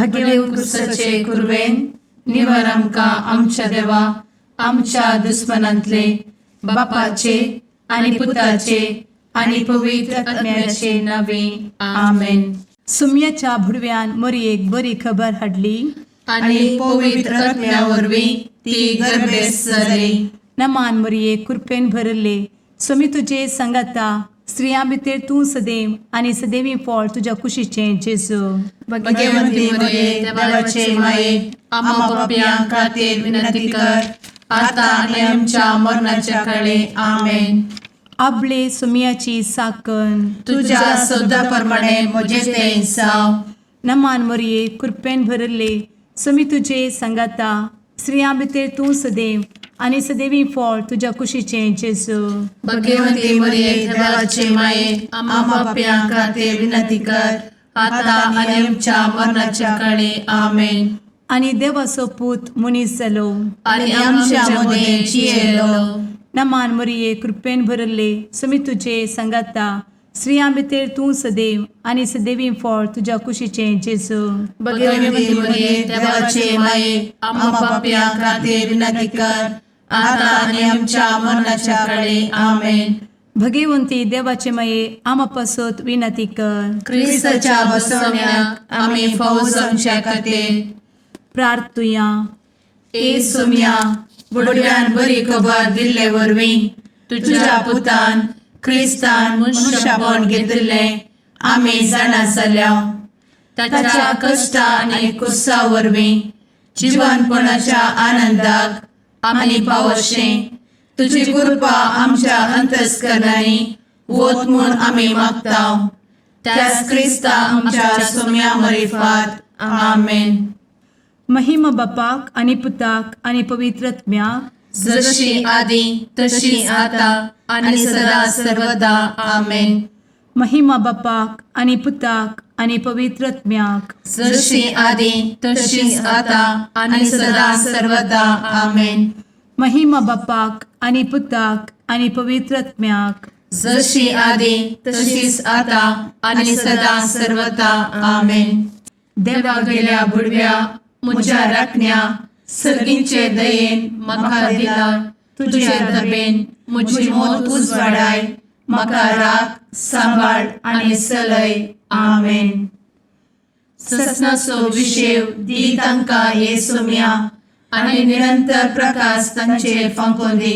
भगेवंत क्रुसाचे कुरवेन निवार आमकां आमच्या देवा आमच्या दुस्मनांतले बापाचे आनी पुताचे आनी पवित्र आत्म्याचे नावे. आमेन. सुम्याच्या भुडव्यान मोरयेक बरी खबर हाडली आनी पवित्र आत्म्या वरवीं ती गर्भेस्त जाली. नमान मोरये, कृपेन भरले, स्वामी तुजे सांगाता. स्त्रियां भितर तूं सदैव आनी सदैवी फळ तुज्या कुशीचें जेजू. भगवंती मरिये, देवाचे माये, आम्हा पापयां खातीर विनंती कर, आता आनी आमच्या मरणाच्या काळे. आमेन. आबले सुम्याची साकन. तुझ्या शब्दा प्रमाणे म्हजें तें जावं. नमान मोरये, कृपेन भरले, स्वामी तुजे सांगाता. स्त्रियां भितर तूं सदैव आनी सदैवी फळ तुज्या कुशीचें जेजू. भगवंती मरिये, देवाचे माये, आम्हा पापयां खातीर विनंती कर, आता आनी आमच्या मरणाच्या काळे. आमेन. आनी देवाचो पूत मनीस जालो आनी आमच्या मदें जियेलो. नमान मोरये, कृपेन भरले, स्वामी तुजे सांगाता. स्त्रियां भितर तूं सदैव आनी सदैवी फळ तुज्या कुशीचें जेजू. भगवंती मरिये, देवाचे माये, आम्हा पापयां खातीर विनंती कर, आता आनी आमच्या मरणाच्या काळे. आमेन. भगवंती देवाचे माये, आमा पासत विनंती कर. क्रिस्ताच्या बसवण्याक आमी फावो जावच्या खातीर प्रार्थुया. ए सोम्या, बुडव्यान बरी खबर दिल्ले वरवीं तुझ्या पुतान क्रिस्तान मनुष्यपण घेतिल्लें आमी जाणा जाल्या. ताच्या कश्टा आनी कुर्सा वरवीं जिवनपणाच्या आनंदाक आमी पावशें तुजी कृपा आमच्या अंतस्करणांनी वत म्हूण आमी मागता, त्याच क्रिस्ता आमच्या सोम्या मरिफात. आमेन. महिमा बापाक आनी पुताक आनी पवित्र आत्म्याक. जशी आदी तशी आता आनी सदा सर्वदा. आमेन. महिमा बापाक आनी पुताक आनी पवित्र आत्म्याक. जशी आदी तशीच आता आनी सदा सर्वदा. आमेन. महिमा बापाक आनी पुताक आनी पवित्र आत्म्याक. जशी आदी तशीच आता आनी सदा सर्वदा. आमेन. देवा गेल्या बुडव्या म्हज्या राखण्या, सर्गींचे दयेन म्हाका दिला तुजे दबेन म्हजी मोत उजवाडाय, म्हाका राख, सांबाळ आनी चलय. आमेन. ससनाचो विशेव दी तांकां हे सोम्या आनी निरंतर प्रकाश तांचेर फांकोवन दी,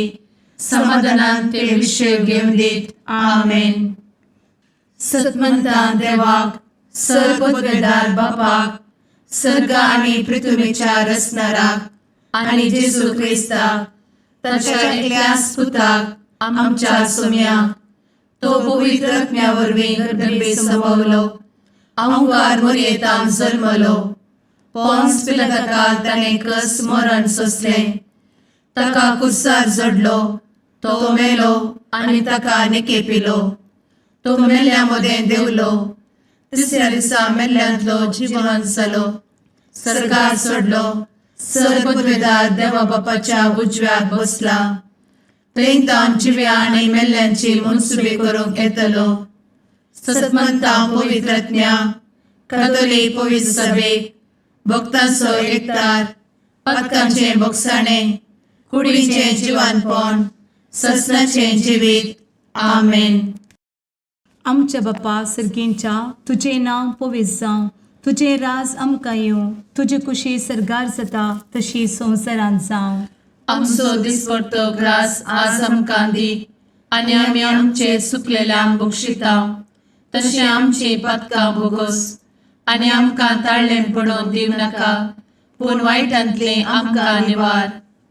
समाधानान ते विशेव घेवन दीत. आमेन. सतमंतान देवाक, सर्वपदवेदार बापाक, सर्ग आनी पृथ्वीच्या रचणाराक आनी जेजू क्रिस्ताक ताच्या एकल्याच पुताक आमच्या सोम्याक, तो पवित्र आत्म्या वरवीं गर्भे संभवलो, अंकार मोरयेतान जल्मलो, पोन्स पिलाताकाल ताणें कस मरण सोंसलें, ताका कुर्सार जडलो, तो मेलो आनी ताका निकेपिलो, तो मेल्ल्या मदें देंवलो, तिसऱ्या दिसा मेल्ल्यांतलो जिवन जालो, सर्गार चडलो, सर्वपदवेदार देवा बापाच्या उजव्याक बसला, थंय तावन जिव्या आनी मेल्ल्यांची मनसुबी करूंक येतलो. सतमंता पवित्र आत्म्या, कातोलीक पवित्र सभेक, भक्तांचो एकतार, पातकांचें भोगसाणें, कुडीचें जिवानपण, ससनाचें जिवीत. आमेन. आमच्या बापा सर्गींच्या, तुजें नांव पवित्र जावं, तुजें राज आमकां येवं, तुजी कुशी सर्गार जाता तशी संवसारांत जावं. आमचो दिसपडतो ग्रास आज आमकां दी आनी आमी आमचे चुकलेल्यांक बक्षिता तशें आमची पातकां भोगोस आनी आमकां ताळ्ळें पडोवन दिवं नाका, पूण वायटांतलें आमकां निवार.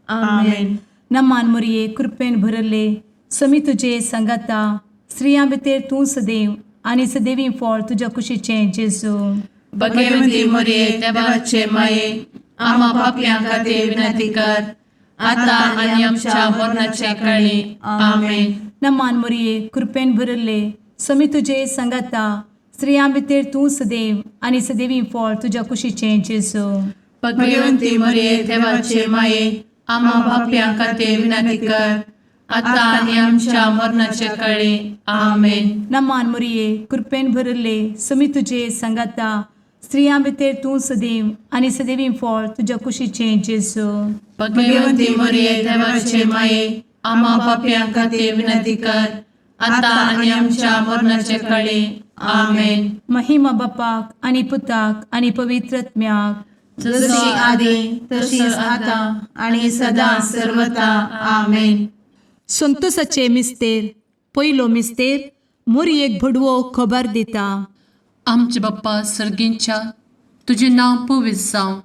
आमेन. नमान मोरये, कृपेन भरले, समी तुजे सांगाता. स्त्रियां भितर तूं सदैव आनी सदैवी फळ तुज्या कुशीचें जेजू. भगवती मोरये, देवाचे माये, आमा पापयां खातीर विनंती कर, आता आनी आमच्या मरणाच्या काळी. आमेन. नमान मोरये, कृपेन भरले, समी तुजे सांगाता. स्त्रियां भितर तूं सदैव आनी सदैवी फळ तुज्या कुशीचें जेजू. भगवती मोरये, देवाचे माये, आमा पापयां खातीर विनंती कर, आता आनी आमच्या मरणाच्या काळी. आमेन. नमान मोरये, कृपेन भरले, समी तुजे सांगाता. स्त्रियां भितर तूं सदैव आनी सदैवी फळ तुज्या कुशीचें जेजू. भगवती मरिये देवाचे माये, आम्हा पापयां खातीर विनंती कर, आतां आनी आमच्या मरणाचे कळे. आमेन. महिमा बापाक आनी पुताक आनी पवित्र आत्म्याक, जशी आदी तशीच आतां आनी सदां सर्वता. आमेन. संतोसाचे मिस्तेर. पयलो मिस्तेर, मोरयेक भडवो खबर दिता. आमचे बाप्पा सर्गींच्या, तुजें नांव पवित्र जावं,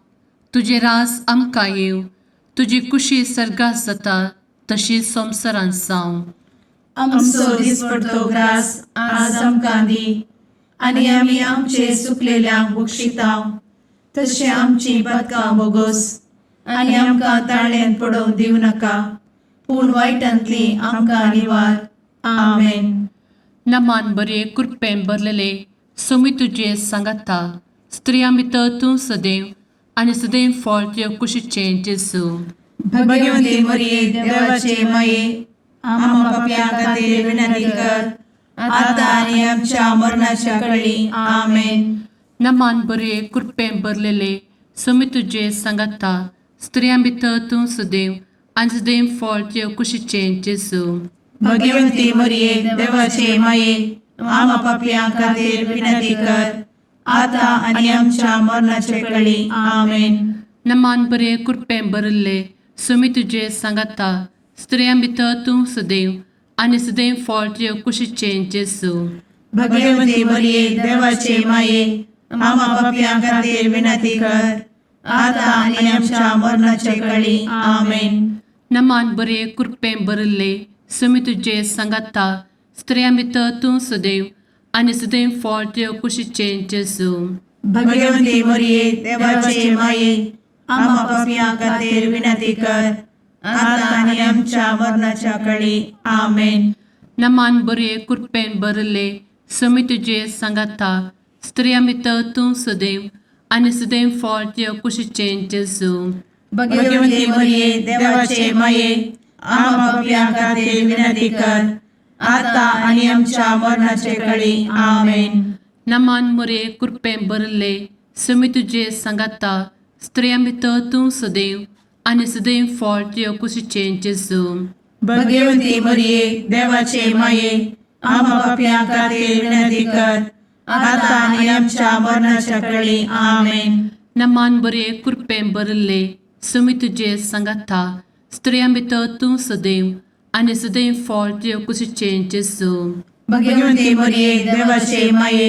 तुजें रास आमकां येवं, तुजी कुशी सर्गात जाता तशी संवसारांत जावं. आमचो दिसपडतो ग्रास आज आमकां दी, आनी आमी आमचे सुकलेल्यांक बक्षिता तशें आमची पदकां बोगोस, आनी आमकां ताळ्यान पडोवंक दिवं नाका, पूण वायटांतली आमकां निवार. आमेन. नमान बरे कृपेन भरलेले, सोमी तुजे सांगाता, स्त्रियां भितर तूं सदैव आनी सदैव फळ तुजे कुशीचें जेजू. भगवती मरिये देवाचे माये, आम्हा पापयां खातीर विनंती कर, आतां आनी आमच्या मरणाच्या कळी. आमेन. नमान बरे कृपेन भरलेले, सोमी तुजे सांगाता, स्त्रियां भितर तूं सदैव आनी सदैव फळ तुजे कुशीचें जेजू. भगवती मरिये देवाचे माये, आम्हा पापयां खातीर विनंती कर, आतां आनी आमच्या मरणाच्या कळी. आमेन. नमान बरे कृपेन भरिल्ले, सोमी तुजे सांगाता, स्त्रियां भितर तूं सदैव आनी सदैव फळ तुजे कुशीचें जेजू. भगवती मरिये देवाचे माये, आम्हा पापयां खातीर विनंती कर, आतां आनी आमच्या मरणाच्या कळी. आमेन. नमान बरे कृपेन भरिल्ले, सोमी तुजे सांगाता, स्त्रियां भितर तूं सदैव आनी सदैव फळ तुजे कुशीचें जेजू. भगवती मरिये देवाचे माये, आम्हा पापयां खातीर विनंती कर, आतां आनी आमच्या मरणाच्या कळी. आमेन. नमान बरे कृपेन भरिल्ले, सोमी तुजे सांगाता, स्त्रियां भितर तूं सदैव आनी सदैव फळ तुजे कुशीचें जेजू. भगवती मरिये देवाचे माये, आम्हा पापयां खातीर विनंती कर, आतां आनी आमच्या मरणाचे कळी. आमेन. नमान मरे कृपेन भरिल्ले, सोमी तुजे सांगाता, स्त्रियां भितर तूं सदैव आनी सदैव फळ तुजे कुशीचें जेजू. भगवती मरिये देवाचे माये, आम्हा पापयां खातीर विनंती कर, आतां आनी आमच्या मरणाच्या कळी. आमेन. नमान बरे कृपेन भरिल्ले, सोमी तुजे सांगाता, स्त्रियां भितर तूं सदैव आनी सदैव फळ तुजे कुशीचें जेजू. भगवती मरिये देवाचे माये,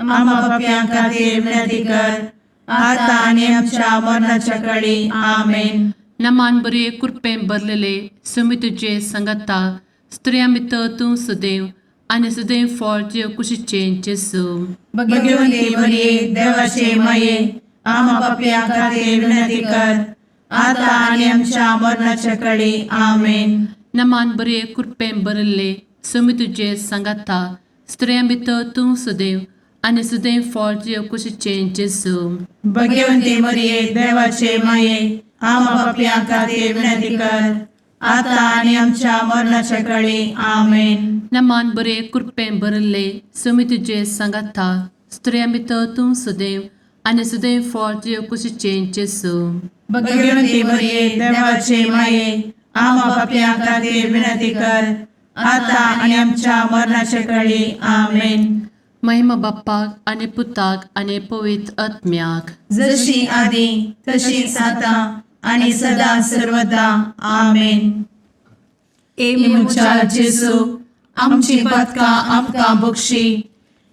आम्हा पापयां खातीर विनंती कर, आतां आनी आमच्या मरणाच्या कळी. आमेन. नमान बरे कृपेन भरलेले, सोमी तुजे सांगाता, स्त्रियां भितर तूं सदैव आनी सदैव फळ तुजे कुशीचें जेजू. भगवती मरिये देवाचे माये, आम्हा पापयां खातीर विनंती कर, आतां आनी आमच्या मरणाच्या कळी. आमेन. नमान बरे कृपेन भरिल्ले, सोमी तुजे सांगाता, स्त्रियां भितर तूं सदैव आनी सदैव फळ तुजे कुशीचें जेजू. भगवती मरिये देवाचे माये, आम्हा पापयां खातीर विनंती कर, आतां आनी आमच्या मरणाच्या कळी. आमेन. नमान बरे कृपेन भरिल्ले, सोमी तुजे सांगाता, स्त्रियां भितर तूं सदैव आनी सदैव फळ तुजे कुशीचें जेजू. भगवती मरिये देवाचे माये, आम्हा पापयां खातीर विनंती कर, आतां आनी आमच्या मरणाच्या कळी. आमेन. महिमा बाप्पाक आनी पुताक आनी पवित्र आत्म्याक, जशी आदी तशीच आतां आनी सदां सर्वदा. आमेन. ए म्हज्या जेजू, आमची पदकां आमकां बक्षी,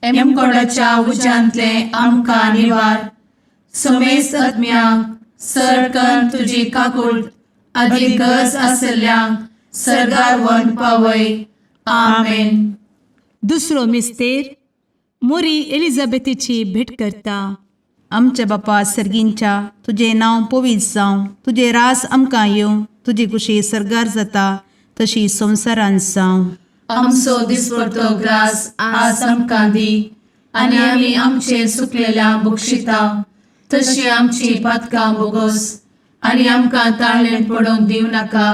एमकोडाच्या उज्यांतले आमकां निवार, समेस्त आत्म्यांक सरकन तुजी काकूळ आदी गरज आसल्ल्यांक सरगार वन पावय. आमेन. दुसरो मिस्तेर, मोरी एलिझाबेथीची भेट करता. आमच्या बापा सर्गींच्या, तुजें नांव पवित्र जावं, तुजें रास आमकां येवं, तुजी कुशी सर्गार जाता तशी संवसारांत जावं. आमचो दिसपडतो ग्रास आज आमकां दी, आनी आमी आमचे सुकलेल्या बक्षिता तशी आमची पातकां बोगोस, आनी आमकां ताळ्ळें पडोवंक दिवं नाका,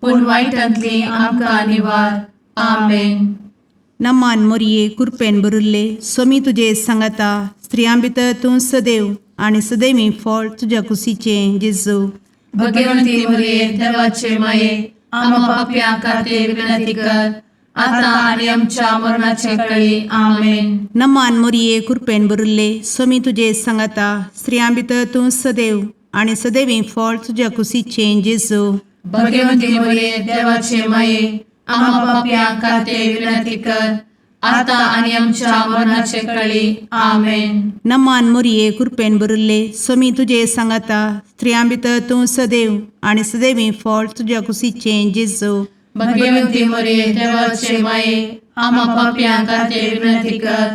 पूण वायटांतली आमकां निवार. आमेन. नमान मोरये कुरपेन भरिल्ले सोमी तुजे सांगाता स्त्रियां भितर तूं सदैव आनी सदैवी फळ तुज्या कुशीचें जेजू. भगवंती मरिये देवाचे माये आम्हा पाप्यां खातीर विनंती कर आता आनी आमच्या मरणाचे कळी. आमेन. नमान मोरये कुरपेन भरिल्ले सोमी तुजे सांगाता स्त्रियां भितर तूं सदैव आनी सदैवी फळ तुज्या कुशीचें जेजू. भगवंती मरिये देवाचे माये आम्हा पाप्यां खातीर विनंती कर आता आनी आमच्या मरणाचे कळी. आमेन. नमान मोरये कुरपेन भरिल्ले सोमी तुजे सांगाता स्त्रियां भितर तूं सदैव आनी सदैवी फळ तुज्या कुशीचें जेजू. भगवंती मरिये देवाचे माये आम्हा पाप्यां खातीर विनंती कर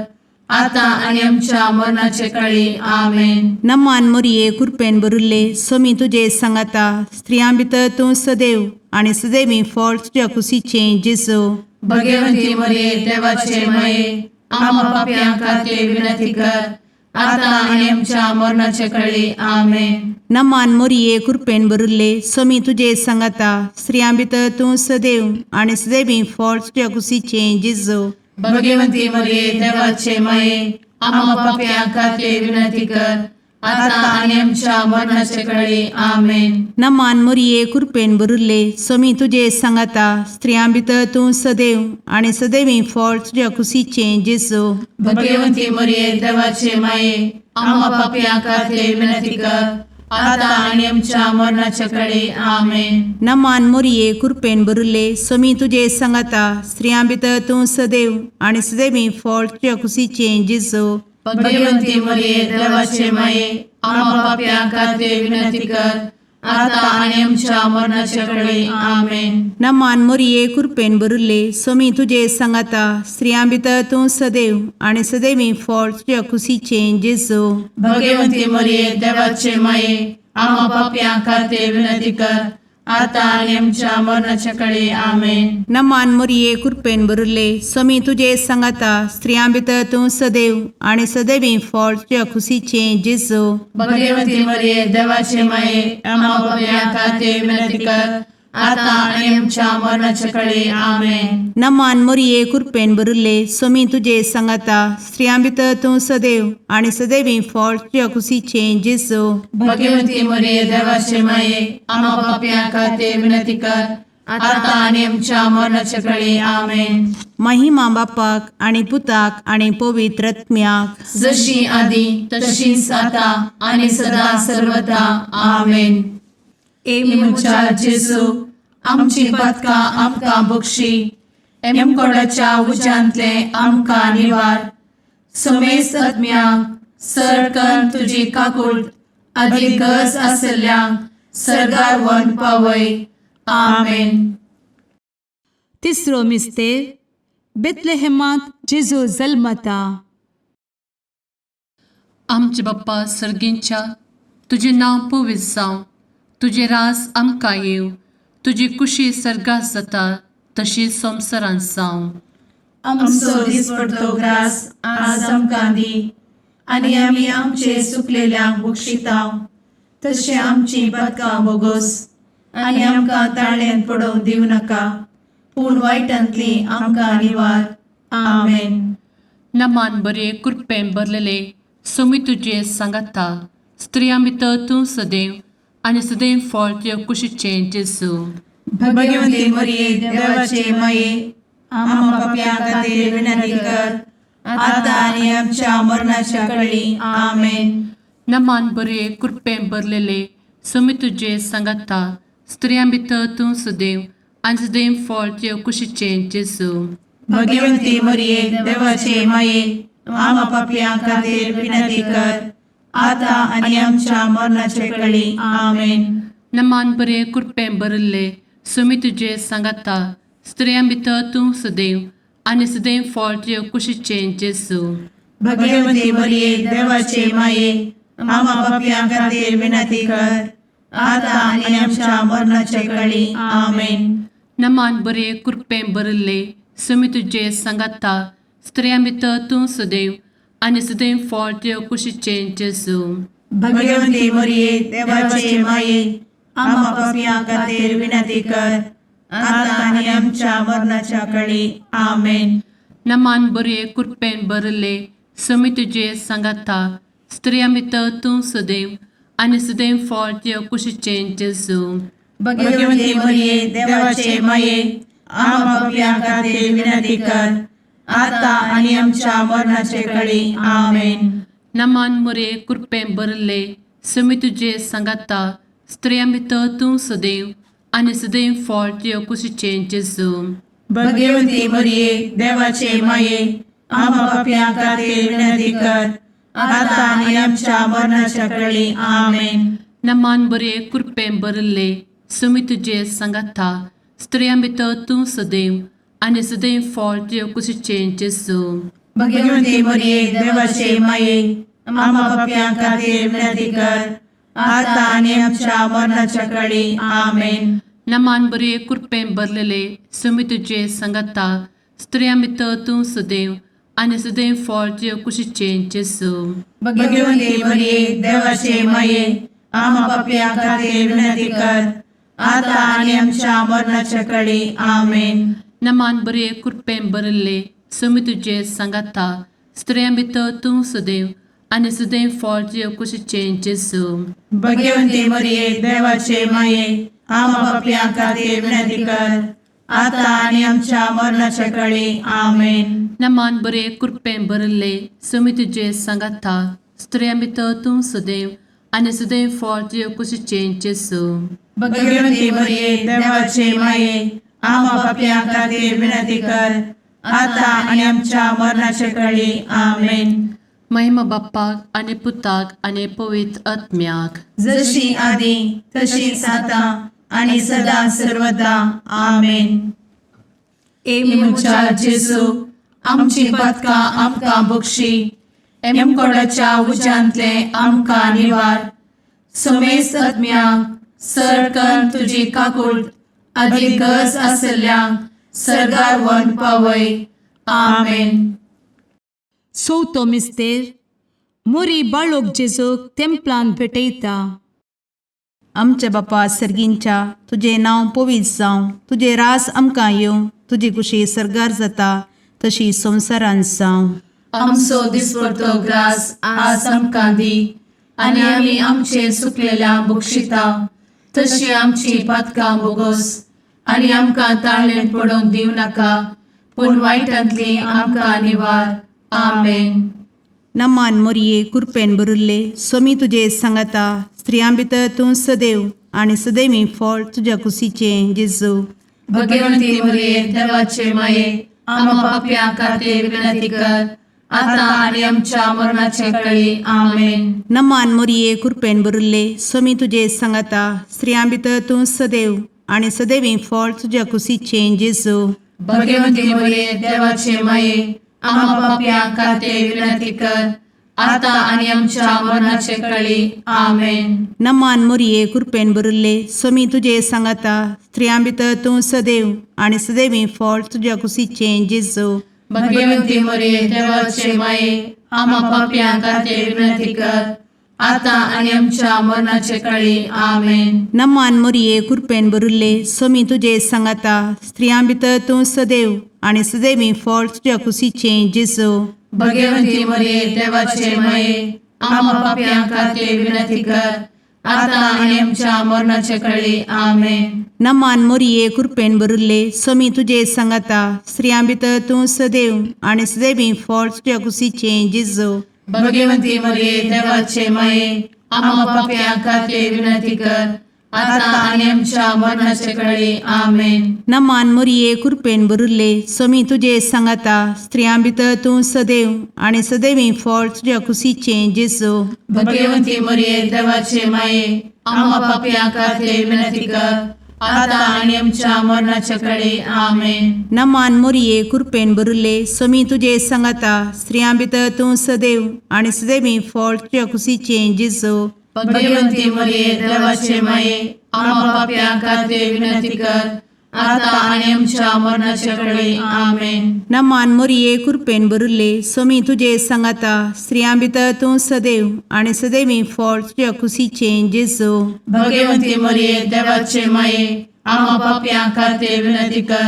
आता आनी आमच्या मरणाचे कळी. आमेन. नमान मोरये कुरपेन भरिल्ले सोमी तुजे सांगाता स्त्रियां भितर तूं सदैव आनी सदैवी फळ तुज्या कुशीचें जेजू. भगवंती मरिये देवाचे माये आम्हा पाप्यां खातीर विनंती कर आता आनी आमच्या मरणाचे कळी. आमेन. नमान मोरये कुरपेन भरिल्ले सोमी तुजे सांगाता स्त्रियां भितर तूं सदैव आनी सदैवी फळ तुज्या कुशीचें जेजू. भगवंती मरिये देवाचे माये आम्हा पाप्यां खातीर विनंती कर आता आनी आमच्या मरणाचे कळी. आमेन. नमान मोरये कुरपेन भरिल्ले सोमी तुजे सांगाता स्त्रियां भितर तूं सदैव आनी सदैवी फळ तुज्या कुशीचें जेजू. भगवंती मरिये देवाचे माये आम्हा पाप्यां खातीर विनंती कर आता आनी आमच्या मरणाचे कळी. आमेन. नमान मोरये कुरपेन भरिल्ले सोमी तुजे सांगाता स्त्रियां भितर तूं सदैव आनी सदैवी फळ तुज्या कुशीचें जेजू. भगवंती मरिये देवाचे माये आम्हा पाप्यां खातीर विनंती कर आता आनी आमच्या मरणाचे कळी. आमेन. नमान मोरये कुरपेन भरिल्ले सोमी तुजे सांगाता स्त्रियां भितर तूं सदैव आनी सदैवी फळ तुज्या कुशीचें जेजू. भगवंती मरिये देवाचे माये आम्हा पाप्यां खातीर विनंती कर आता आनी आमच्या मरणाचे कळी. आमेन. नमान मोरये कुरपेन भरिल्ले सोमी तुजे सांगाता स्त्रियां भितर तूं सदैव आनी सदैवी फळ तुज्या कुशीचें जेजू. भगवंती मरिये देवाचे माये आम्हा पाप्यां खातीर विनंती कर आता आनी आमच्या मरणाचे कळी. आमेन. नमान मोरये कुरपेन भरिल्ले सोमी तुजे सांगाता स्त्रियां भितर तूं सदैव आनी सदैवी फळ तुज्या कुशीचें जेजू. भगवंती मरिये देवाचे माये आम्हा पाप्यां खातीर विनंती कर आता आनी आमच्या मरणाचे कळी. आमेन. महिमा बापाक आनी पुताक आनी पवित्र आत्म्याक, जशी आदी तशीच आता आनी सदा सर्वदा. आमेन. ए म्हज्या जेजू आमची पातकां आमकां बक्षी एमकोडाच्या उज्यांतले आमकां निवार समेस्त आत्म्यांक सरकन तुजी काकूट आदी गरज आसल्ल्यांक सर्गार व्हरून पावय. आमेन. तिसरो मिस्तेर बेतलेहेमांत जेजू जल्मता. आमचे बाप्पा सर्गींच्या तुजें नांव पवित्र जावं, तुजें रास आमकां येवं, तुजी कुशी सर्गात जाता तशी संवसारांत जावं. आमचो दिसपडतो ग्रास आज आमकां दी आनी आमी आमचे सुकलेल्यांक बक्षितांव तशें आमची पातकां बोगोस आनी आमकां ताळ्यान पडोवंक दिवं नाका पूण वायटांतली आमकां निवार. आमेन. नमान बरे कृपेन भरलेले सोमी तुजे सांगाता स्त्रियां भितर तूं सदैव आनी सदैव फळ तुज्या कुशीचें जेजू. भगवंती मरिये देवाचे माये आम्हा पापयां खातीर विनंती कर आता आनी आमच्या मरणाच्या कळी. आमेन. नमान बरे कृपेन भरलेले सोमी तुजे सांगाता स्त्रियां भितर तूं सदैव आनी सदैव फळ तुज्या कुशीचें जेजू. भगवंती मरिये देवाचे माये आम्हा पापयां खातीर विनंती कर आता आनी आमच्या मरणाचे कळी. आमेन. नमान बरे कृपेन भरिल्ले सोमी तुजे सांगाता स्त्रियां भितर तूं सदैव आनी सदैव फळ तुज्या कुशीचें जेजू. भगवंती मरिये देवाचे माये आम्हा पापयां खातीर विनंती कर आता आनी आमच्या मरणाचे कळी. आमेन. नमान बरे कृपेन भरिल्ले सोमी तुजे सांगाता स्त्रियां भितर तूं सदैव आनी सदैव फळ तुज्या कुशीचें जेजू. भगवंती मरिये देवाचे माये आम्हा पापयां खातीर विनंती कर आता आनी आमच्या मरणाच्या कळी. आमेन. नमान बरये कृपेन भरले समी तुजे सांगाता स्त्रिया भितर तूं सदैव आनी सदैव फळ तुज्या कुशीचें जेजू. भगवती मरिये देवाचे माये आम्हा पापयां खातीर विनंती कर आता आनी आमच्या मरणाचे कळी. आमेन. नमान मरये कृपेन भरले समी तुजे सांगाता स्त्रिया भितर तूं सदैव आनी सदैव फळ तुज्या कुशीचें जेजू. भगवती मरिये देवाचे माये आम्हा पापयां खातीर विनंती कर आता आनी आमच्या मरणाच्या कळी. आमेन. नमान बरये कृपेन भरले समी तुजे सांगाता स्त्रियां भितर तूं सदैव आनी सदैव फळ तुज्या कुशीचें जेजू. भगवती मरिये देवाचे माये आम्हा पापयां खातीर विनंती कर आता आनी आमच्या मरणाच्या कळी. आमेन. नमान बरये कृपेन भरलेले समी तुजे सांगाता स्त्रियां भितर तूं सदैव आनी सदैव फळ तुज्या कुशीचें जेजू. भगवती मरिये देवाचे माये आम्हा पापयां खातीर विनंती कर आता आनी आमच्या मरणाच्या कळी. आमेन. नमान बरये कृपेन भरले समी तुजे सांगाता स्त्रियां भितर तूं सदैव आनी सदैव फळ तुज्या कुशीचें जेजू. भगवती मरिये देवाचे माये आम्हा पापयां खातीर विनंती कर आता आनी आमच्या मरणाच्या कळी. आमेन. नमान बरये कृपेन भरले समी तुजे सांगाता स्त्रियां भितर तूं सदैव आनी सदैव फळ तुज्या कुशीचें जेजू. भगवती मरिये देवाचे माये आम्हा पापयां खातीर विनंती कर आता आनी आमच्या मरणाच्या कळी. आमेन. महिमा बाप्पाक आनी पुताक आनी पवित्र आत्म्याक. जशी आदी तशीच आता आनी सदा सर्वदा. आमेन. ए म्हज्या जेजू आमची पातकां आमकां बक्षी एमकोडाच्या उज्यांतले आमकां निवार समेस्त आत्म्यांक सरकन तुजी काकूट आदी गरज आसल्ल्यांक सर्गार व्हरून पावय. आमेन. चवथो मिस्तेर मोरी बाळोक जेजूक तेंपलान भेटयता. आमच्या बापा सर्गींच्या तुजें नांव पवित्र जावं, तुजें राज आमकां येवं, तुजी कुशी सर्गार जाता तशी संवसारांत जावं. आमचो दिसपडतो ग्रास आज आमकां दी आनी आमी आमचे सुकलेल्या बक्षिता तशी आमची पातकां बोगोस आनी आमकां ताळणेन पडोवंक दिवं नाका पूण वायटांतली आमकां निवार. आमेन. नमान मोरये कुरपेन भरिल्ले सोमी तुजे सांगाता स्त्रियां भितर तूं सदैव आनी सदैवी फळ तुज्या कुशीचें जेजू. भगवंती मरिये देवाचे माये आम्हा पापयां खातीर विनंती कर आता आनी आमच्या मरणाचे कळी. आमेन. नमान मोरये कुरपेन भरिल्ले सोमी तुजे सांगाता स्त्रियां भितर तूं सदैव आनी सदैवी फळ तुज्या कुशीचें जेजू. भगवंती मरिये देवाचे माये आम्हा पापयां खातीर विनंती कर आता आनी आमच्या मरणाचे कळी. आमेन. नमान मोरये कुरपेन भरिल्ले सोमी तुजे सांगाता स्त्रियां भितर तूं सदैव आनी सदैवी फळ तुज्या कुशीचें जेजू. भगवंती मरिये देवाचे माये आम्हा पापयां खातीर विनंती कर आता आनी आमच्या मरणाचे कळी. आमेन. नमान मोरये कुरपेन भरिल्ले सोमी तुजे सांगाता स्त्रियां भितर तूं सदैव आनी सदैवी फळ तुज्या कुशीचें जेजू. भगवंती मरिये देवाचे माये आम्हा पापयां खातीर विनंती कर आता आनी आमच्या मरणाचे कळी. आमेन. नमान मोरये कुरपेन भरिल्ले सोमी तुजे सांगाता स्त्रियां भितर तूं सदैव आनी सदैवी फळ तुज्या कुशीचें जेजू. भगवंती मरिये देवाचे माये आम्हा पापयां खातीर विनंती कर आता आनी आमच्या मरणाचे कळी. आमेन. नमान मोरये कुरपेन भरिल्ले सोमी तुजे सांगाता स्त्रियां भितर तूं सदैव आनी सदैवी फळ तुज्या कुशीचें जेजू. भगवंती मरिये देवाचे माये आम्हा पापयां खातीर विनंती कर आता आनी आमच्या मरणाचे कळी. आमेन. नमान मोरये कुरपेन भरिल्ले सोमी तुजे सांगाता स्त्रियां भितर तूं सदैव आनी सदैवी फळ तुज्या कुशीचें जेजू. भगवंती मरिये देवाचे माये आम्हा पापयां खातीर विनंती कर आता आनी आमच्या मरणाचे कळी. आमेन. नमान मोरये कुरपेन भरिल्ले सोमी तुजे सांगाता स्त्रियां भितर तूं सदैव आनी सदैवी फळ तुज्या कुशीचें जेजू. भगवंती मरिये देवाचे माये आम्हा पापयां खातीर विनंती कर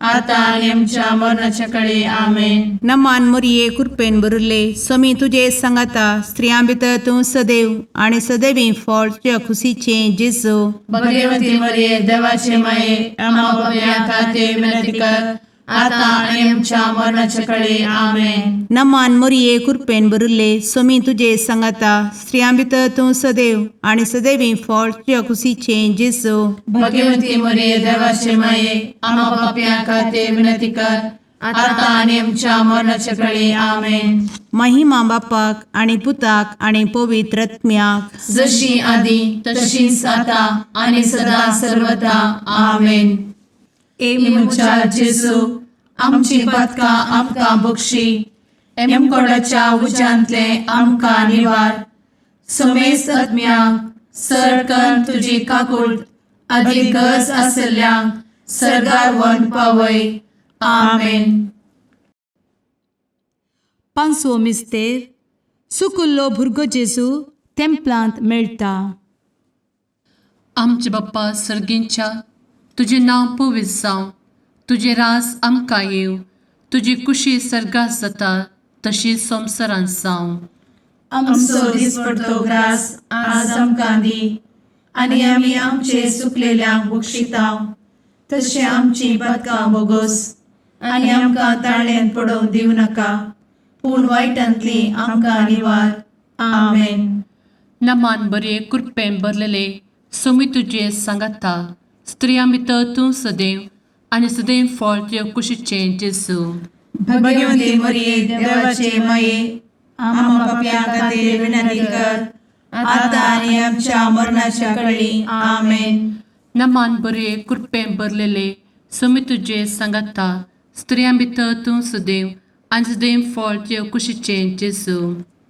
आतां आनी आमच्या मरणाच्या कडेन. आमेन. नमान मोरये, कृपेन भरिल्ले, स्वामी तुजे सांगाता, स्त्रियां भितर तूं सदैव आनी सदैवी फळ तुज्या खुशीचें जेजू. भगवती मरिये, देवाचे माये, आम्हा पापयां खातीर विनंती कर, आतां आनी आमच्या मरणाच्या कडेन. आमेन. नमान मोरये, कृपेन भरिल्ले, स्वामी तुजे सांगाता, स्त्रियां भितर तूं सदैव आनी सदैवी फळ तुज्या खुशीचें जेजू. भगवती मरिये, देवाचे माये, आम्हा पापयां खातीर विनंती कर, आतां आनी आमच्या मरणाच्या कडेन. आमेन. महिमा बापाक आनी पुताक आनी पवित्र आत्म्याक, जशी आदी तशीच आतां आनी सदा सर्वदा. आमेन. ए म्हज्या जेजू, आमची पातकां आमकां बक्षी, एमकोडाच्या उज्यांतले आमकां निवार, समेस्त आत्म्यांक सरकन तुजी काकूट आदी गरज आशिल्ल्यांक सरगार व्हरून पावय. आमेन. पांचवो मिस्तेर, सुकुल्लो भुरगो जेजू तेंपलांत मेळटा. आमचे बाप्पा सर्गींच्या, तुजें नांव पवित्र जावं, तुजें रास आमकां येवं, तुजी कुशी सर्गात जाता तशी संवसारांत जावं. आमचो दिसपडतो ग्रास आज आमकां दी, आनी आमी आमचे सुकलेल्यांक बक्षितांव, तशें आमची पातकां बोगोस, आनी आमकां ताळ्यांत पडोवंक दिवं नाका, पूण वायटांतली आमकां निवार. आमेन. नमान बरे, कृपेन भरलेले, सोमी तुजे सांगाता, स्त्रियां भितर तूं सदैव आनी सदैव फळ तुज्या कुशीचें जेजू. भगवती मरिये, देवाचे माये, आम्हा पापयां खातीर विनंती कर, आतां आनी आमच्या मरणाच्या कळी. आमेन. नमान बरे, कृपेन भरलेले, सोमी तुजे सांगाता, स्त्रियां भितर तूं सदैव आनी सदैव फळ तुज्या कुशीचें जेजू.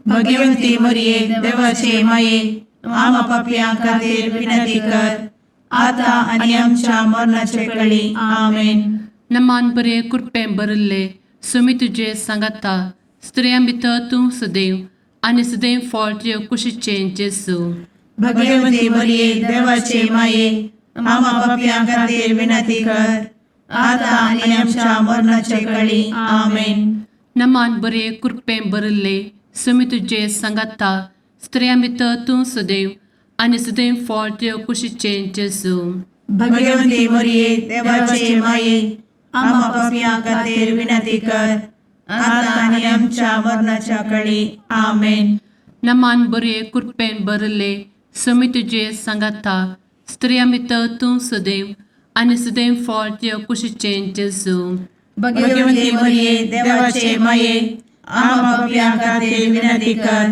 भगवती मरिये, देवाचे माये, आम्हा पापयां खातीर विनंती कर, आतां आनी आमच्या मरणाच्या कळी. आमेन. नमान बरे, कृपेन भरिल्ले, सोमी तुजे सांगाता, स्त्रियां भितर तूं सदैव आनी सदैव फळ तुज्या कुशीचें जेजू. भगवती मरिये, देवाचे माये, आम्हा पापयां खातीर विनंती कर, आतां आनी आमच्या मरणाच्या कळी. आमेन. नमान बरे, कृपेन भरिल्ले, सोमी तुजे सांगाता, स्त्रियां भितर तूं सदैव आनी सदैव फळ तुज्या कुशीचें जेजू. भगवती मरिये, देवाचे माये, आम्हा पापयां खातीर विनंती कर, आतां आनी आमच्या मरणाच्या कळी. आमेन. नमान बरे, कृपेन भरिल्ले, सोमी तुजे सांगाता, स्त्रियां भितर तूं सदैव आनी सदैव फळ तुज्या कुशीचें जेजू. भगवती मरिये, देवाचे माये, आम्हा पापयां खातीर विनंती कर,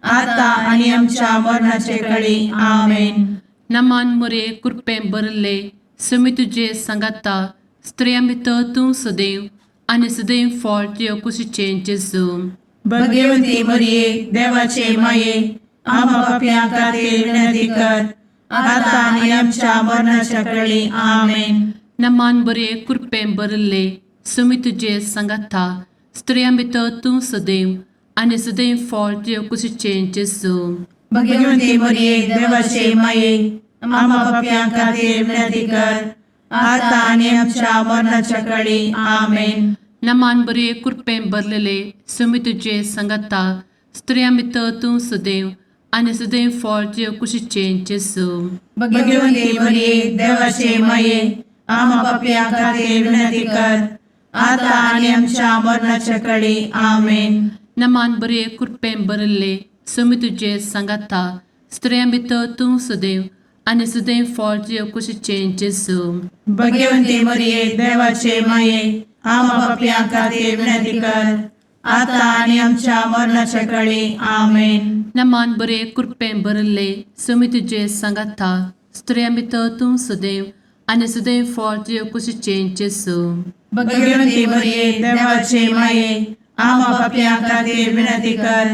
आतां आनी आमच्या मरणाचे कळी. आमेन. नमान मरे, कृपेन भरिल्ले, सोमी तुजे सांगाता, स्त्रियां भितर तूं सदैव आनी सदैव फळ तुज्या कुशीचें जेजू. भगवती मरिये, देवाचे माये, आम्हा पापयां खातीर विनंती कर, आतां आनी आमच्या मरणाच्या कळी. आमेन. नमान बरे, कृपेन भरिल्ले, सोमी तुजे सांगाता, स्त्रियां भितर तूं सदैव आनी सदैव फळ तुज्या कुशीचें जेजू. भगवती मरिये, देवाचे माये, आम्हा पापयां खातीर विनंती कर, आतां आनी आमच्या मरणाच्या कळी. आमेन. नमान बरे, कृपेन भरलेले, सोमी तुजे सांगाता, स्त्रियां भितर तूं सदैव आनी सदैव फळ तुज्या कुशीचें जेजू. भगवती मरिये, देवाचे माये, आम्हा पापयां खातीर विनंती कर, आतां आनी आमच्या मरणाच्या कळी. आमेन. नमान बरे, कृपेन भरिल्ले, सोमी तुजे सांगाता, स्त्रियां भितर तूं सदैव आनी सदैव फळ तुज्या कुशीचें जेजू. भगवती मरिये, देवाचे माये, आम्हा पापयां खातीर विनंती कर, आतां आनी आमच्या मरणाच्या कळी. आमेन. नमान बरे, कृपेन भरिल्ले, सोमी तुजे सांगाता, स्त्रियां भितर तूं सदैव आनी सदैव फळ तुज्या कुशीचें जेजू. भगवती मरिये, देवाचे माये, आम्हा पापयां खातीर विनंती कर,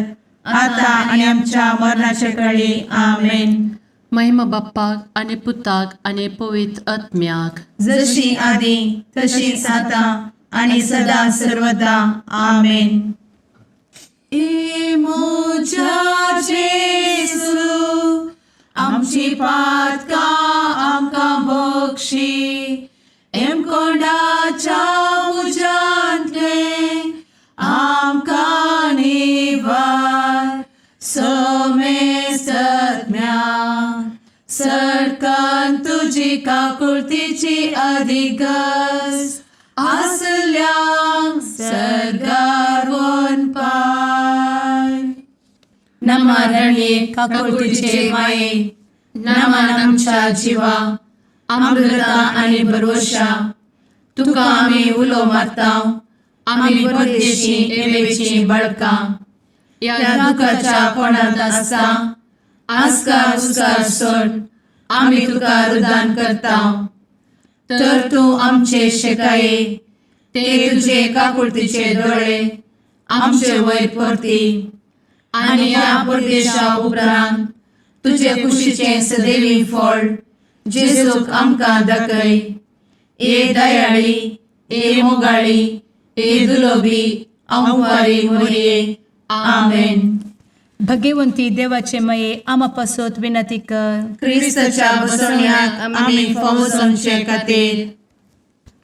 आतां आनी आमच्या मरणाच्या कळी. आमेन. महिमा बाप्पाक आनी पुताक आनी पवित्र आत्म्याक, जशी आदी तशीच आतां आनी सदा सर्वदा. आमेन. ए म्हज्या जेजू, आमची पातकां आमकां बक्षी, एमकोंडाच्या तुजी काकुळतीची अधिक गरज आसल्यांक सर्गार वनपाय. नमा रणये काकुळतीचे माये, नमा आमच्या जिवा, अमृता आनी भरवशा, तुका आमी उलो मारता, आमी परदेशी एवेची बाळकां, ह्या दुखाच्या कोणांत आसता आस्कार उस्कार सोड आमी तुका रुदान करता, तर तूं आमचे शेकाये ते तुजे काकुळतीचे दोळे आमचे वयर परती आनी ह्या परदेशा उपरांत तुजे कुशीचें सदैवी फळ जेजूक आमकां दाखय. ए दयाळी, ए मोगाळी, ए दुलोबी आंवारी मोरये. आमेन. भगवंती देवाचे मये आमा पासत विनंती कर. क्रिस्ताच्या बसवण्याक आमी फावो जावचे खातीर.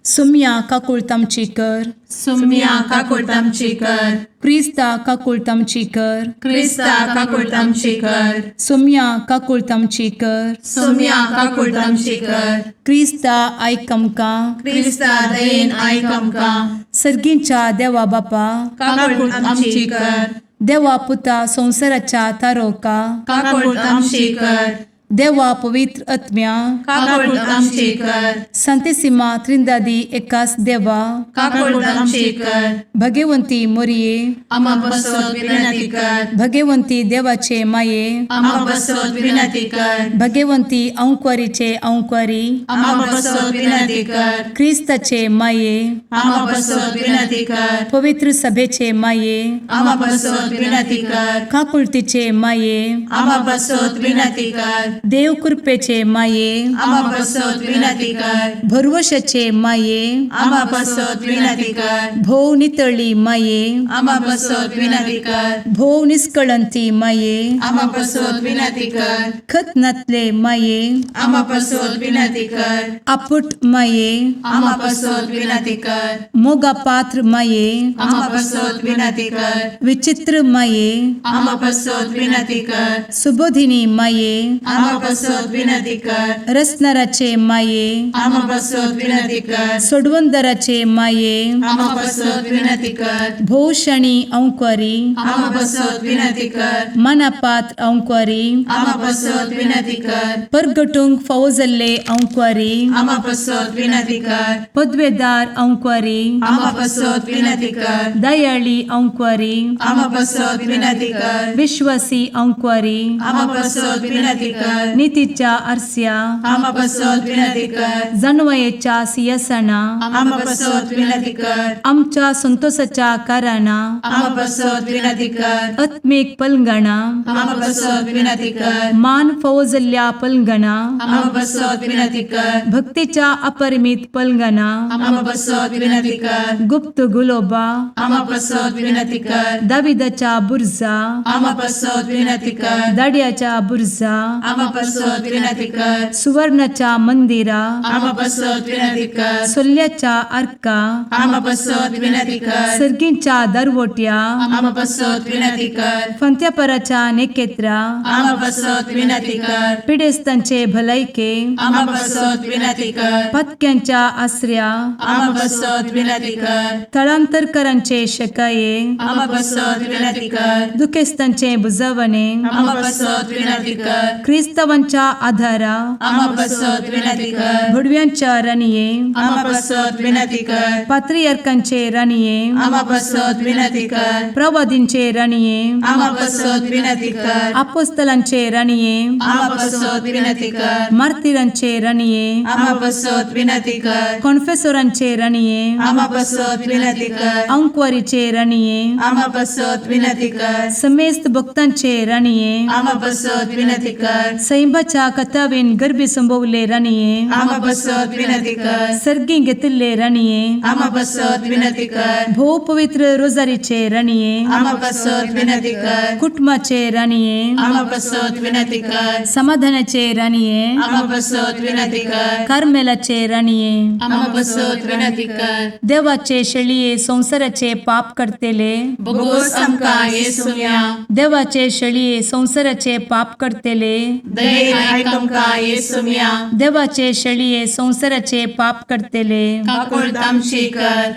सुम्या काकुळत आमची कर. सुम्या काकुळत आमची कर. क्रिस्ता काकुळत आमची कर. क्रिस्ता काकुळत आमची कर. सुम्या काकुळत आमची कर. सुम्या काकुळत आमची कर. क्रिस्ता आयक आमकां. क्रिस्ता दयेन आयक आमकां. सर्गींच्या देवा बापा, काकुळत आमची कर. देवा पुता संवसाराच्या तारोका, काकुळत आमची कर. देवा पवित्र आत्म्या, काकुळत आमची कर. संतेसिमा त्रिंदादी एकास देवा, काकुळत आमची कर. भगवंती मोरये, आमा पासत विनंती कर. भगवंती देवाचे माये, आमा पासत विनंती कर. भगवंती अंकुरीचे अंकुरी, आमा पासत विनंती कर. क्रिस्ताचे माये, आमा पासत विनंती कर. पवित्र सभेचे माये, आमा पासत विनंती कर. काकुळतीचे माये, आमा पासत विनंती कर. देव कृपेचे माये, आमा पासत विनंती कर. भरवशाचे माये, आमा पासत विनंती कर. भोव नितळी माये, आमा पासत विनंती कर. भोव निस्कळंती माये, आमा पासत विनंती कर. खत नातले माये, आमा पासत विनंती कर. आपुट माये, आमा पासत विनंती कर. मोगा पात्र माये, आमा पासत विनंती कर. विचित्र माये, आमा पासत विनंती कर. सुबोधिनी माये, आमा पासत विनंती कर. रसनाराचे माये, आमा पासत विनंती कर. सोडवंदराचे माये, आमा पासत विनंती कर. भोवशणी अंकुरी, आमा पासत विनंती कर. मनापात्र अंकुरी, आमा पासत विनंती कर. परगटूंक फावो जाल्ले अंकुरी, आमा पासत विनंती कर. पदवेदार अंकुरी, आमा पासत विनंती कर. दयाळी अंकुरी, आमा पासत विनंती कर. विश्वासी अंकुरी, आमा पासत विनंती कर. नितीच्या आरस्या, आमा पासत विनंती कर. जानवयेच्या सिंहासना, आमा पासत विनंती कर. आमच्या संतोषाच्या कारणा, आमा पासत विनंती कर. आत्मीक पलंगणा, आमा पासत विनंती कर. मान फावो जाल्ल्या पलंगणा, आमा पासत विनंती कर. भक्तीच्या अपरिमित पलंगणा, आमा पासत विनंती कर. गुप्त गुलोबा, आमा पासत विनंती कर. दाविदाच्या बुर्जा, आमा पासत विनंती कर. दाड्याच्या बुर्जा, आमा पासत विनंती कर. सुवर्णाच्या मंदिरा, आमा पासत विनंती कर. सोल्ल्याच्या आर्का, आमा पासत विनंती कर. सर्गींच्या दरवट्या, आमा पासत विनंती कर. फंत्यापराच्या नेकेत्रा, आमा पासत विनंती कर. पिडेस्तांचे भलायके, आमा पासत विनंती कर. पातक्यांच्या आसऱ्या, आमा पासत विनंती कर. थळांतरकरांचे शकाये, आमा पासत विनंती कर. दुखेस्तांचे बुजवणे, आमा पासत विनंती कर. क्रिस्तावांच्या आधारा, आमा पासत विनंती कर. भुडव्यांच्या राणये, आमा पासत विनंती कर. पात्रियार्कांचे राणये, आमा पासत विनंती कर. प्रवादींचे राणये, आमा पासत विनंती कर. आपोस्तलांचे राणये, आमा पासत विनंती कर. मार्तीरांचे राणये, आमा पासत विनंती कर. कॉन्फेसोरांचे राणये, आमा पासत विनंती कर. अंकुवारीचे राणये, आमा पासत विनंती कर. समेस्त भक्तांचे राणये, आमा पासत विनंती कर. सैंबाच्या कथावेन गर्भी संभवले राणये, आमा पासत विनंती कर. सर्गी घेतिल्ले राणये, आमा पासत विनंती कर. भोव पवित्र रोजारीचे राणये, आमा पासत विनंती कर. कुटुंबाचे राणये, आमा पासत विनंती कर. समाधानाचे राणये, आमा पासत विनंती कर. कार्मेलाचे राणये, आमा पासत विनंती कर. देवाचे शेळये संवसाराचे पाप करतेले, बोगोस आमकां येसुम्या, देवाचे शेळये संवसाराचे पाप करतेले, दयेन आयक आमकां येसुम्या. देवाचे शेळये संवसाराचे पाप करतले, काकुळट आमची कर.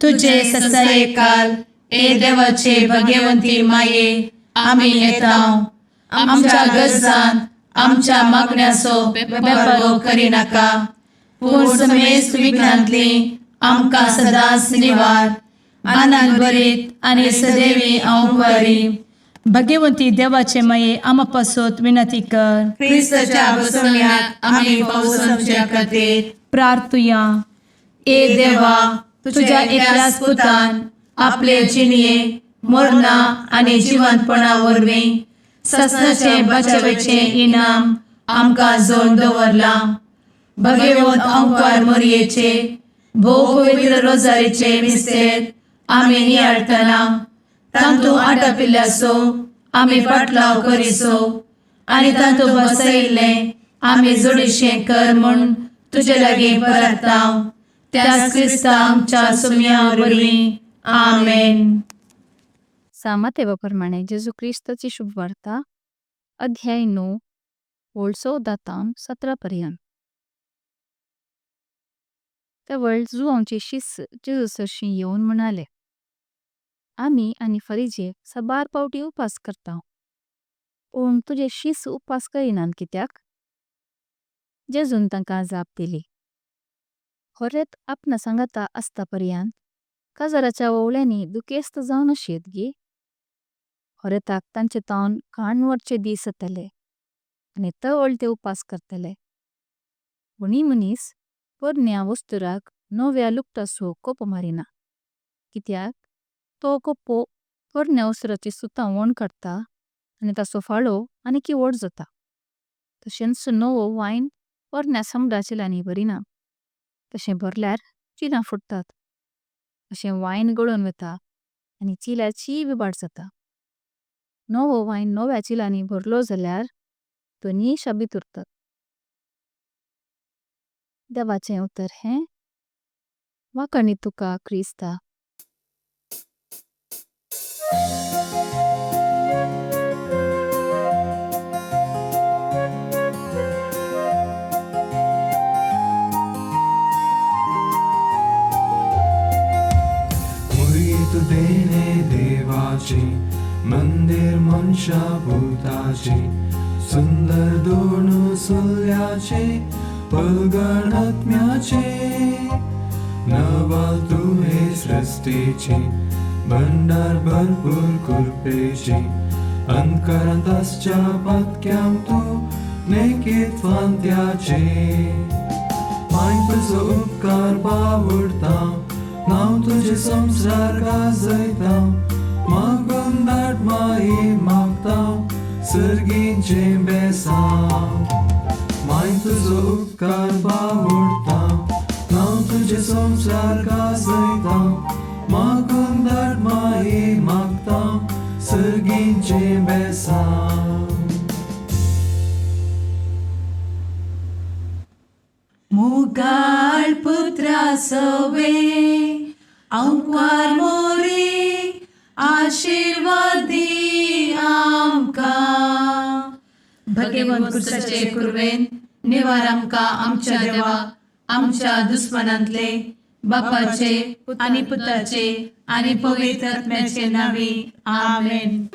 तुझे तुझे ससायेकाल ए देवाचे भगवंती माये, आमी येता आमच्या गरजान आमच्या मागण्याचो बेपर्वो करिनाका, पूण समेस्त विघ्नांतली आमकां सदांच निवार. आनंद भरीत आनी सदैवी अंवकारी. भगवंती देवाचे माये, आमा पासत विनंती कर. क्रिस्ताच्या बसवण्याक आमी पावसांच्या खातीर प्रार्थुया. ए देवा, तुझ्या एकल्याच पुतान आपले जिणये मरणा आनी जिवंतपणा वरवीं ससनाचे बचावेचे इनाम आमकां जोड दवरलां. भगवंत अंकार मोरयेचे भोव पवित्र रोजारीचे मिस्तेर आमी नियाळटना तांतू आटापिल्ल्याचो आमी पाटलाव करिसो आनी तांतू बसयिल्लें आमी जोडीशें कर म्हूण तुजे लागीं परताव, त्याच क्रिस्ता आमच्या सुम्या वरवीं. आमेन. सामातेवा प्रमाणे जेजू क्रिस्ताची शुभवार्ता अध्याय 9 ओळ 14 तावन 17 पर्यंत। तेवळ जुवांचे शिष्य जेजू सरशी येवन म्हणाले, आमी आनी फरिजे सबार पावटी उपास करताव, पण तुजे शिष्य उपास करिनां कित्याक? जेजून तांका जाप दिली, होरेत आपणा संगता अस्ता पर्यंत काजराच्या वोवळ्यांनी दुखेस्त जावन अशेत गी? होरेताक तांचे तावन काण वरचे दिस जातले आनी तवळ ते उपास करतले। कोणी मनीस पोरण्या वस्तुराक नव्या लुकटासो कोपो मारिना, कित्याक तो कोपो पोरण्या वस्तुराची सुता वोण कडता आनी तासो फालो आनी की वोड जाता। तशेंच नवो वाइन पोरण्या सम्रा चिलानी भरिना, तशें भरल्यार चिलां फुटतात, अशें वाइन गळोन वेता आनी चिलाची बिबाद जाता। नवो वाइन नव्या चिलानी भरलो जाल्यार दोनी शाबीत उरतात। देवाचें उत्तर हें वाखाणीं तुका क्रिस्ता। मुरीत देणे देवाचे मंदिर मनशा भूताचे सुंदर दोन सुल्याचे पलगण आत्म्याचे नवाल तुहे सृष्टीचे भंडार भरपूर कृपेचे अंतकरांत आसच्या पातक्यांक तूं नेकीत फांत्याचे माय तुजो उपकार बावडता नांव तुजें संवसार गाजयता मागून धाड माई मागता सर्गीचें बेसांव माय तुजो उपकार बावडता नांव तुजें संवसार गाजयता मागून धाड माई मागता सर्गीचें बेसांव. मुगाळ पुत्रा सवे अंकार मोरी आशीर्वादी आमकां. भगवंत क्रिस्ताचे कुर्वेन निवार आमकां आमच्या देवा आमच्या दुस्मनांतले बापाचे आनी पुताचे आनी पवित्र आत्म्याचे नांवी. आमेन.